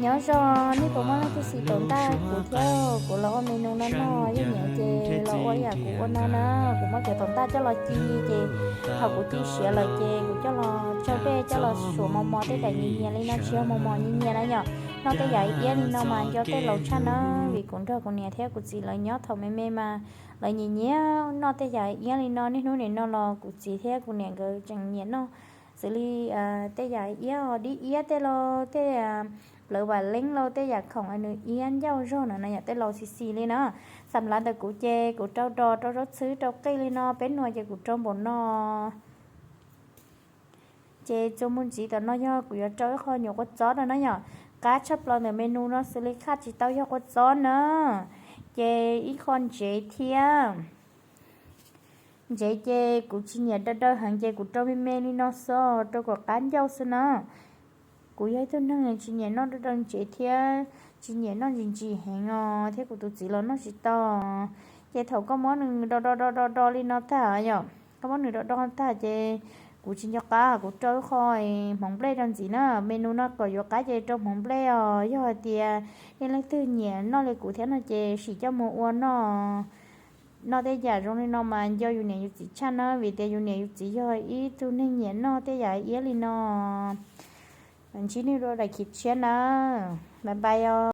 Nyob zoo, nej puas muaj leej twg siv taum ntaj kuv thiab? Kuv los ua menu no noj, yog nyiam ces los ua ib yam kuv ua no na. Kuv muab cov taum ntaj coj los ci ces thaum kuv ci siav lawm ces kuv coj los tsau dej coj los suav mos mos tej daim nyias nyias li no, tsis yog mos mos nyias nyias na yom. Noj tej yam iab li no mas nco tej laus tshaj na, vim kuv nrog kuv niam thiab kuv txiv lawv nyob thaum me me mas lawv nyiam nyiam noj tej yam iab li no. Niaj hnub nim no los kuv txiv thiab kuv niam nkawd tseem nyiam noj xws li tej yam iab, dib iab tej los tej plawv vam leeb los tej yam khoom nws iab ncauj zog na no yom, tej laus xis xis li na. Xam lav ntawm kuv ces kuv rau dos rau zaub txhwb rau qej li no, peb nua ces kuv rau npaum no. Ces txuas mus ntxiv tom no yog kuv yuav rau ib qho nyuam qua txob no na yom. Qab tshaj plaws ntawm menu no xws li khaj tsis tau yog qua txob na, ces ib qho ntsev thiab. Ntsev ces kuv tsis nyiam daw daw heev ces kuv rau me me li no xwb rau kom qab ncauj xwb na. Kuv yog ib tug neeg tsis nyiam noj daw daw ntsev thiab tsis nyiam noj ntsim ntsim heev os, thiab kuv tus txiv los noj tsis tau. Ces thaum koj muab nws do do do do do li no tag yom, koj muab nws do do tag ces kuv tsis nco qab kuv rau ib qho hmoov nplej rau ntxiv na. Menu no kom yuav qab ces rau hmoov nplej os. Yog hais tias nej leej twg nyiam noj li kuv thiab no ces sim coj mus ua noj. Noj tej yam zoo li no mas nco yus niam yus txiv tshaj na, vim tias yus niam yus txiv yog ib tug neeg nyiam noj tej yam iab li no. Ntsib nej rau daim khiv tshiab na. Bye bye os.